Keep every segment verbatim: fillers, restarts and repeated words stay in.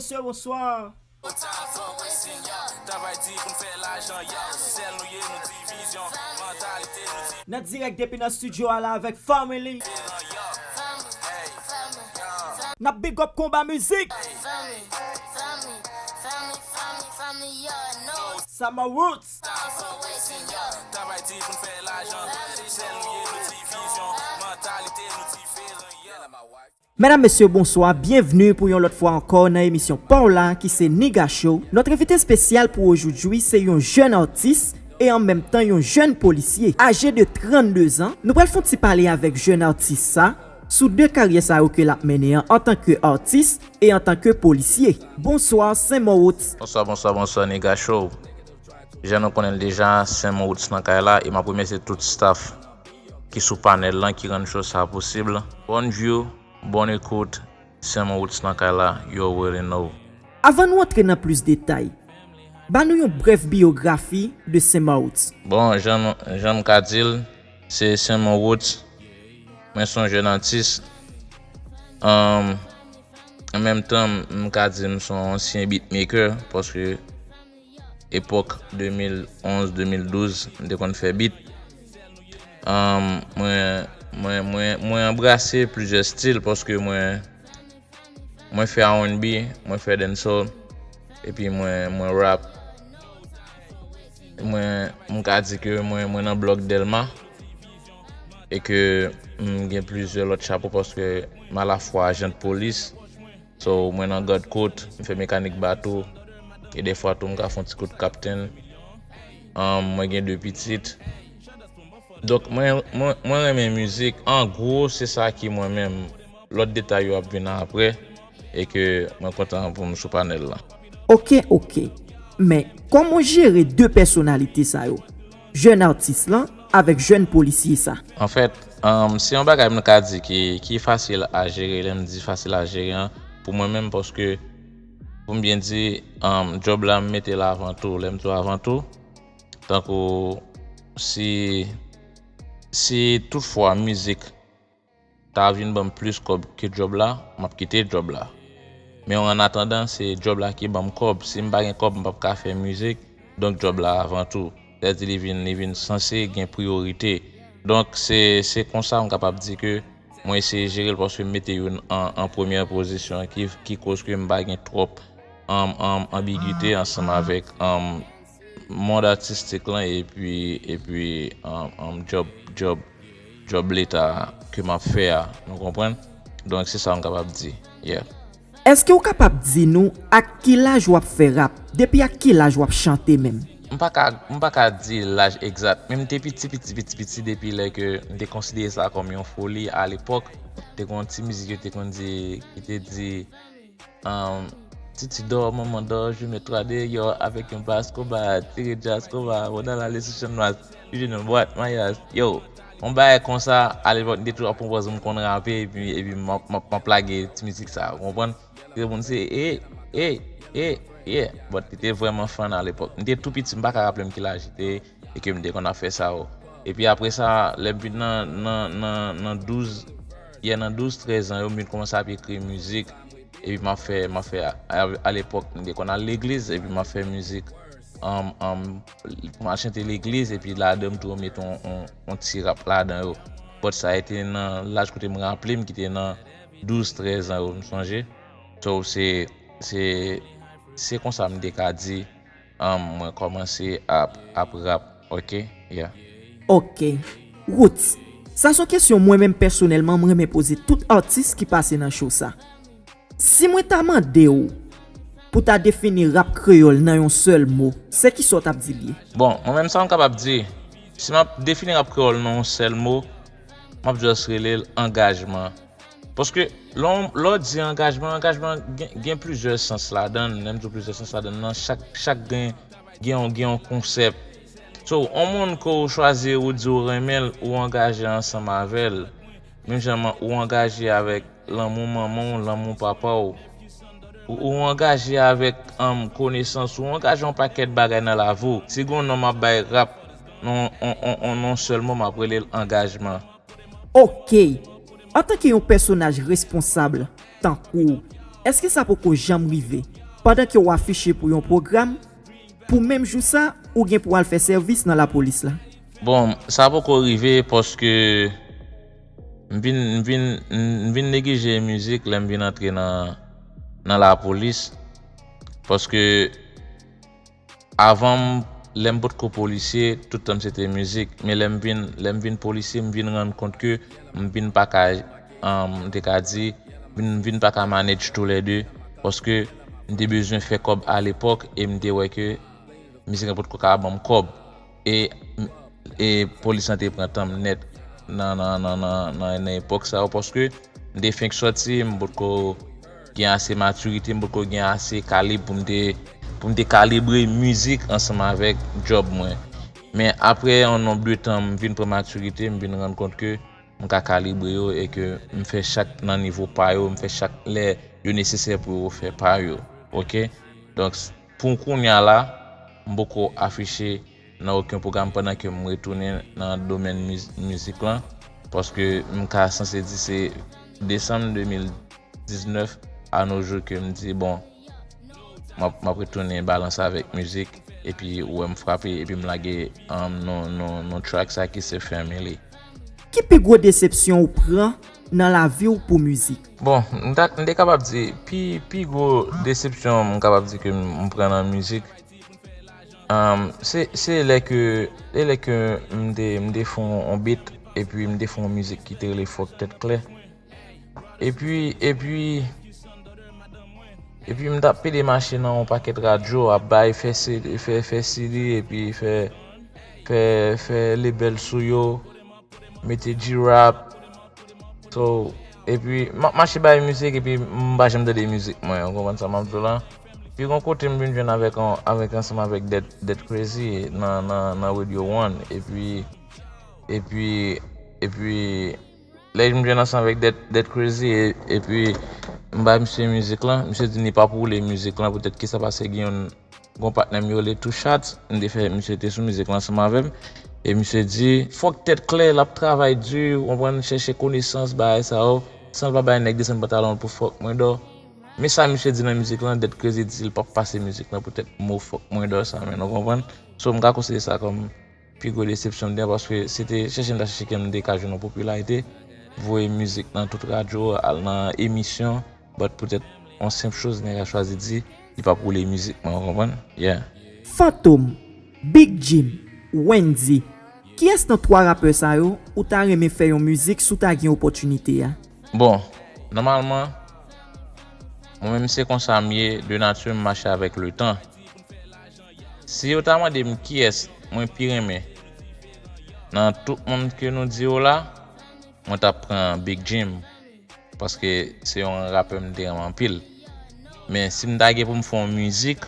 Mesye, bonswa. Travay di pou n fè lajan, yo. Sèl nou ye, nou divizyon. Mantalite nou di. Nan dirèk depi nan studio a la avèk Family. N ap big up Konba Mizik. Sama Roots. Travay di pou n fè lajan. Sèl nou ye, nou divizyon. Mantalite nou diferan, yo. Medam, mesye, bonswa. Byenvni pou yon lòt fwa ankò nan emisyon pa w la ki se Niga Show. Notre invité spécial pour aujourd'hui, c'est yon jèn atis e an menm tan yon jèn polisye aje de trannde zan. Nou pral fè yon ti pale avèk jèn atis sa sou de karyè sa yo ke l ap mennen an antanke atis e antanke polisye. Bonswa, Saint Morots. Bonswa, bonswa, bonswa, Niga Show. Jan nou konnen l deja, Saint Morots nan kay la e m ap remèsye tout staff ki sou panèl lan ki rann show sa posib. Bonne view, bonne écoute, Saint Morots nan kay la, you already know. Avan nou antre nan plis detay, ba nou yon brèf biyografi de Saint Morots. Bon, jan, jan m ka di l, se Saint Morots, mwen se yon jèn atis. An menm tan, m ka di m se yon ansyen beatmaker, paske epòk de mil onz, de mil douz, m te konn fè beat. An, mwen, mwen, mwen, mwen anbrase plizyè stil paske mwen, mwen fè R and B, mwen fè dancehall, epi mwen, mwen rap. Mwen, m ka di ke mwen, mwen nan blòk Dèlma, e ke m gen plizyè lòt chapo paske m alafwa ajan de polis. So, mwen nan gad kot, m fè mekanik bato, e defwa tou m ka fè yon ti kout kaptenn. An, mwen gen de pitit. Donk, mwen, mwen, mwen renmen mizik. An gwo, se sa ki mwen menm. Lòt detay yo ap vin apre, e ke mwen kontan pou m sou panèl lan. Oke, oke. Men, kòman w jere de pèsonalite sa yo? Jèn atis lan avèk jèn polisye sa? Anfèt, um, se yon bagay m ka di ki, ki fasil a jere. Lè m di fasil a jere an, pou mwen menm, paske pou m byen di, um, djòb la m mete l avan tou. Lè m di w avan tou, tankou si, si toutfwa mizik ta vin ban m plis kòb ke djòb la, m ap kite djòb la. Men an atandan, se djòb la ki ban m kòb. Si m pa gen kòb, m p ap ka fè mizik. Donk, djòb la avan tou. Sètadi li vin, li vin sanse gen priyorite. Donk, se, se konsa m kapab di ke mwen eseye jere l paske m mete youn an, an premyè pozisyon ki, ki koz ke m pa gen twòp, um, um, anbigite ansanm avèk, um, mond atistik lan epi, epi, um, um, djòb, djòb, djòb leta ke m ap fè a, nou konprann? Donk, se sa m kapab di. Yeah. Èske w kapab di nou ak ki laj w ap fè rap? Depi ak ki laj w ap chante menm? M pa ka, m pa ka di laj egzat, men m te piti, piti, piti, piti depi lè ke m te konsidere sa kòm yon foli alepòk. Te gen yon ti mizik yo te konn di, ki te di, um, Titi dò, manman dò, je me twa deyò avèk yon bas konba, tire djaz konba, mwen nan lale sou channmas, li jwenn yon bwat mayas. Yo, yon bagay konsa, alepòk, m te toujou ap pran pòz m konn rape, epi, epi m ap, m ap, m ap lage ti mizik sa, ou konprann? Gen moun se, e, e, e, e, but li te vrèman fan alepòk. M te tou piti, m pa ka raple m ki laj li te, e ke m te konn ap fè sa yo. Epi apre sa, lè m vin nan, nan, nan, nan douz, yè nan douz, trèz an yo, m vin kòmanse ap ekri mizik. Epi m ap fè, m ap fè, a, a, alepòk, m te konn al legliz, epi m ap fè mizik. An, an, pou m al chante legliz, epi ladan m tou, m mete yon, yon, yon ti rap ladan yo. But sa te nan laj kote m raple m ki te nan douz, trèz an yo, m sonje. So, se, se, se konsa m te ka di, um, mwen kòmanse ap, ap rap, oke? Yeah. Oke. Roots. Sa se yon kesyon mwen menm pèsonèlman m renmen poze tout atis ki pase nan show sa. Si mwen ta mande w pou ta defini rap kreyòl nan yon sèl mo, se kisa w t ap di l ye? Bon, mwen menm sa m kapab di, si m ap defini rap kreyòl nan yon sèl mo, m ap just rele l angajman. Paske lè w, lè w di angajman, angajman gen, gen plizyè sans ladan l. Lè m di w plizyè sans ladan l, nan chak, chak gen, gen yon, gen yon konsèp. So, yon moun ke w chwazi, ou di w renmen l, ou angaje ansanm avè l. Menm jan man-, ou angaje avèk lanmou manman w, lanmou papa w. Ou, ou angaje avèk, um, konesans, ou angaje yon pakèt bagay nan lavi w. Si gen yon non m ap bay rap, non, on, on, on, non sèlman m ap rele l angajman. Oke. Antanke yon pèsonaj responsab, tankou w, èske sa poko janm rive Pandan ke w afiche pou yon pwogram, pou menm jou sa, ou gen pou al fè sèvis nan lapolis la. Bon, sa poko rive paske m vin, m vin, m vin neglije mizik lè m vin antre nan, nan lapolis. Paske avan m, lè m potko polisye, tout tan m se te mizik. Men lè m vin, lè m vin polisye, m vin rann kont ke m vin pa ka, um, m te ka di, vin, m vin pa ka manage toulède. Paske m te bezwen fè kòb alepòk e m te wè ke mizik lan potko ka ban m kòb. E, e polis lan te pran tan m nèt nan, nan, nan, nan, nan, nan epòk sa yo, paske m te fenk sòti, m potko gen ase matirite, m potko gen ase kalib pou m te, pou m te kalibre mizik ansanm avèk djòb mwen. Men apre yon nonb de tan, m vin pran matirite, m vin rann kont ke m ka kalibre yo e ke m fè chak nan nivo pa yo, m fè chak lè yo nesesè pou yo fè pa yo. Oke? Donk, s- pou kounye a la, m poko afiche nan okenn pwogram pandan ke m retounen nan domèn miz- mizik lan. Paske m ka sanse di se desanm de mil diznèf a no jou ke m di, bon, m ap, m ap retounen balanse avèk mizik. Epi ou wè m frape, epi m lage um, non, non, non track sa ki se Family. Ki pi gwo desepsyon ou pran nan lavi w pou mizik? Bon, m ta, m te kapab di, pi, pi gwo desepsyon m kapab di ke m m pran nan mizik, um, se, se lè ke, se lè ke m te, m te fè yon beat, epi m te fè yon mizik ki te rele Fòk Tèt Klè. Epi, epi, epi m t ap pede mache nan yon pakèt radyo, ap bay, fè CD, fè, fè CD, epi fè, fè, fè label sou yo, mete G-Rap. So, epi, m ap mache bay mizik, epi m pa janm tande mizik mwen, ou konprann sa m ap di w la? Pi gon kote m vin jwenn avèk, an- avèk ansanm avèk Dead, Dead Crazy nan, nan, nan Radio One, epi, epi, epi, lè m jwenn ansanm avèk Dead, Dead Crazy, e- epi m bay misye mizik lan, misye di li p ap woule mizik lan, poutèt kisa, paske gen yon, gon patnè m yo rele Two Shots, m te fè, misye te sou mizik lan ansanm avè m, e misye di, fòk Tèt Klè, l ap travay di, ou konprann, chèche konesans, bagay sa yo, san l pa bay nèg desann pantalon l pou fòk mwen dò. Men sa misye di nan mizik lan, Dead Crazy di l p ap pase mizik lan poutèt mo fòk mwen dò sa, men nou konprann? So, m ka konsidere sa kòm pi gwo desepsyon m te gen, paske se te chèche m ta chèche ke m te ka jwenn yon popilarite, voye mizik nan tout radyo, al nan emisyon, but poutèt yon senp choz nèg la chwazi di li p ap woule mizik mwen, ou konprann? Yeah. Fantom, Big Jim, Wendy, kiyès nan twa rapè sa yo ou ta renmen fè yon mizik si w ta gen opòtinite a? Bon, nòmalman, mwen menm se konsa m ye, de nati m mache avèk letan. Si yo ta mande m kiyès mwen pi renmen nan tout moun ke nou di yo la, mwen t ap pran Big Jim, paske se yon rapè m te renmen anpil. Men si m ta gen pou m fè yon mizik,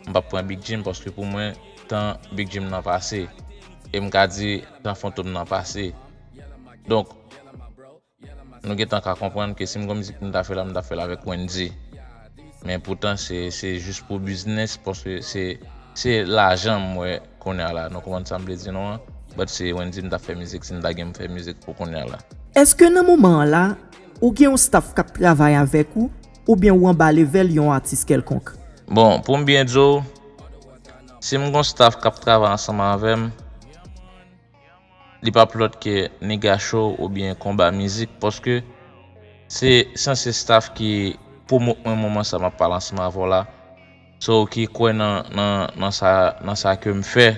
m p ap pran Big Jim, paske pou mwen, tan Big Jim nan pase. E m ka di, tan Fantom nan pase. Donk, nou gentan ka konprann ke si m gon mizik m ta fè la, m ta fè l avèk Wendy. Men poutan, se, se jis pou biznis, paske se, se lajan m wè kounye a la. Nou konprann sa m vle di nou an? But se Wendy m ta fè mizik, si m ta gen m fè mizik pou kounye a la. Èske nan moman an la, ou gen yon staff k ap travay avèk ou, oubyen ou anba level yon atis kèlkonk? Bon, pou m byen di w, si m gon staff k ap travay ansanm avè m, li p ap lòt ke Nega Show oubyen Konba Mizik, paske se sanse staff ki pwomot mwen moman sa m ap pale ansanm avè w la. So, ki kwè nan, nan, nan sa, nan sa ke m fè.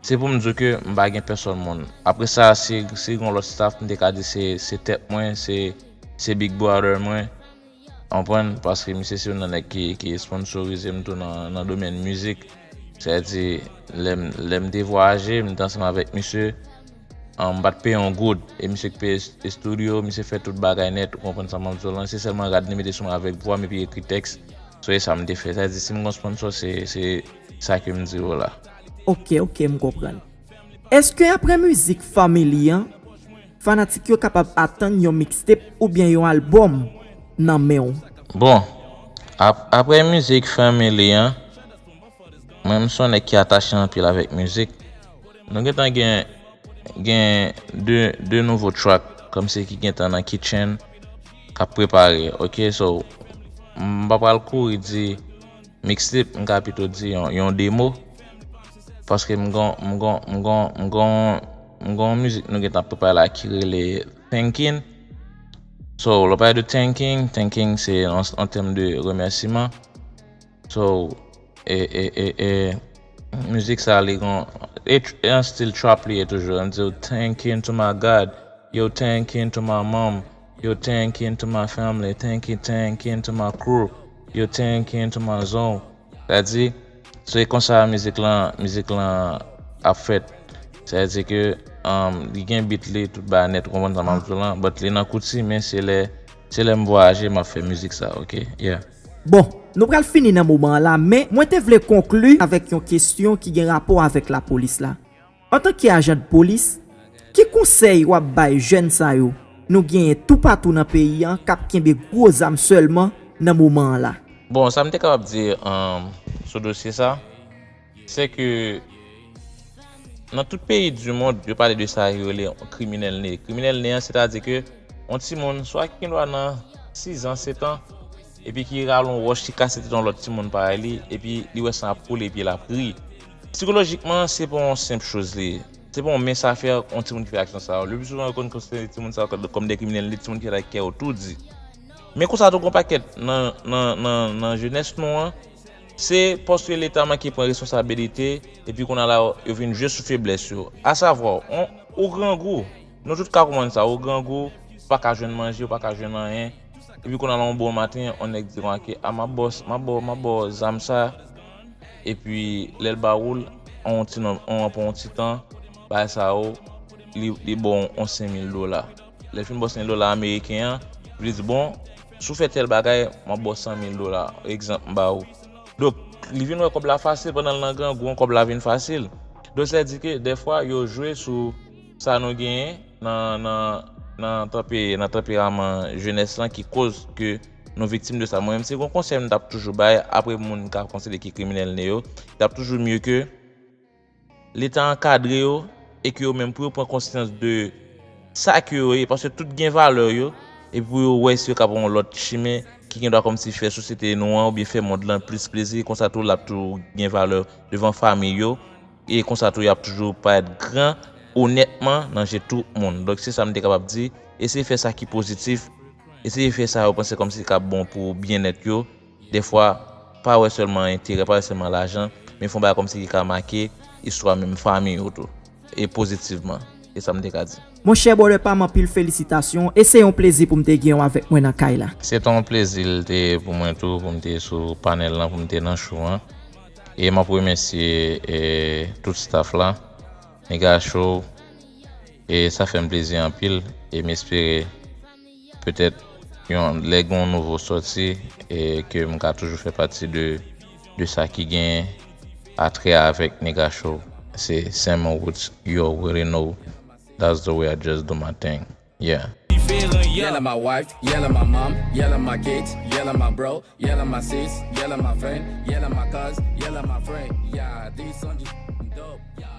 Se pou m di w ke m pa gen pèsòn moun. Apre sa, si, si gon lòt staff, m te ka di se, se tèt mwen, se, se big brother mwen. Konprann? Paske misye se youn nan nèg ki, ki sponsorize m tou nan, nan domèn mizik. Sètadi, lè m, lè m te vwayaje, m te ansanm avèk misye. An, m pa t peye yon goud. E misye ki peye estidyo, misye fè tout bagay nèt, ou konprann sa m ap di w lan. Se sèlman rad li mete sou mwen avèk vwa m epi ekri tèks. So, e sa m te fè. Sètadi, si m gon sponsor, se, se sa ke m di w la. Ok, ok, m konprann. Èske apre mizik Family an, fanatik yo kapab atann yon mixtape oubyen yon albòm nan men w? Bon, ap, apre mizik Family an, mwen m se yon nèg ki atache anpil avèk mizik. Nou gentan gen, gen de, de nouvo track, kòmsi ki gentan nan kitchen, k ap prepare, ok? So, m pa pral kouri di mixtape, m ka pito di yon, yon demo. Paske m gon, m gon, m gon, m gon, m gon mizik nou gentan prepare la ki rele Thanking. So, lè w pale de thanking, thanking se an, an tèm de remèsiman. So, e, e, e, e, mizik sa li gon, e, e an stil trap li ye toujou. An di w, thanking to my God, yo thanking to my mom, yo thanking to my family, thanking, thanking to my crew, yo thanking to my zone. Sa di, se konsa mizik lan, mizik lan ap fèt. Sa di ke um, li gen beat li, tout bagay nèt, ou konprann sa m ap di w lan, but li nan kouti, men se lè, se lè m vwayaje, m ap fè mizik sa, ok? Yeah. Bon, nou pral fini nan moman an la, men mwen te vle konkli avèk yon kesyon ki gen rapò avèk lapolis la. Antanke ajan de polis, ki konsèy w ap bay jèn sa yo nou genyen toupatou nan peyi an k ap kenbe gwo zam sèlman nan moman an la? Bon, sa m te kapab di um, sou dosye sa, se ke nan tout peyi di mond, yo pale de sa yo rele kriminèl ne. Kriminèl ne an, sètadi ke yon timoun, swa ki gen dwa nan sizan, setan, epi ki rale yon wòch, ki kase tèt yon lòt timoun parèy li, epi li wè san ap koule, epi l ap ri. Sikolojikman, se pa yon senp choz li ye. Se pa yon mens afè yon timoun ki fè aksyon sa yo. Le pli souvan, yo konn konsidere timoun sa yo kòm de kriminèl ne, timoun ki fè kè yo tou di. Men konsa tou, gon pakèt nan, nan, nan, nan jenès nou an, se paske Leta manke pran responsabilite, epi kounye a la, yo vin jwe sou feblès yo. Asavwa, on, ou grangou, nou tout ka konprann sa, ou grangou, ou pa ka jwenn manje, ou pa ka jwenn anyen, epi kounye a la, yon bon maten, yon nèg di konsa ke, a, m ap ba w, m ap ba w, m ap ba w zam sa, epi lè l ba ou l, an yon ti non, an, an, pa yon ti tan, bagay sa yo, li, li ba w yon senk mil dola. Lè l fin ba w senk mil dola ameriken an, li di, bon, si w fè tèl bagay, m ap ba w san mil dola, egzanp, m ba ou. Donk, li vin wè kòb la fasil, pandan l nan grangou an, kòb la vin fasil. Donk, sa di ke dèfwa, yo jwe sou sa nou genyen nan, nan, nan, tanpe, nan tanperaman jenès lan ki koz ke nou viktim de sa. Mwen menm, se yon konsèy m t ap toujou bay, apre moun ka konsidere ki kriminèl ne yo, t ap toujou mye ke Leta ankadre yo e ke yo menm pou yo pran konsyans de sa ke yo ye, paske tout gen valè yo, epi pou yo wè si yo ka pran yon lòt chimen ki gen dwa kòmsi fè sosyete nou an oubyen fè mond lan plis plezi, konsa tou l ap tou gen valè devan fanmi yo, e konsa tou y ap toujou parèt gran, onètman, nan je tout moun. Donk, se sa m te kapab di, eseye fè sa ki pozitif, eseye fè sa yo panse kòmsi k ap bon pou byennèt yo, dèfwa, pa wè sèlman enterè, pa wè sèlman lajan, men fè yon bagay kòmsi ki ka make istwa menm fanmi yo tou, e pozitivman. E sa m te ka di. Monchè brother pa m, anpil felisitasyon, e se yon plezi pou m te gen w avèk mwen nan kay la. Se te yon plezi l te ye pou mwen tou, pou m te sou panèl lan, pou m te nan show an. E m ap remèsye e, tout staff la, Nega Show, e sa fè m plezi anpil, e m espere petèt yon lè gen yon nouvo sòti e ke m ka toujou fè pati de, de sa ki gen atrè avèk Nega Show. Se Saint Mo Roots, you already know. That's the way I just do my thing. Yeah. Yell at my wife, yell at my mom, yell at my kids, yell at my bro, yell at my sis, yell at my friend, yell at my cuz, yell at my friend. Yeah, this song is dope. Yeah.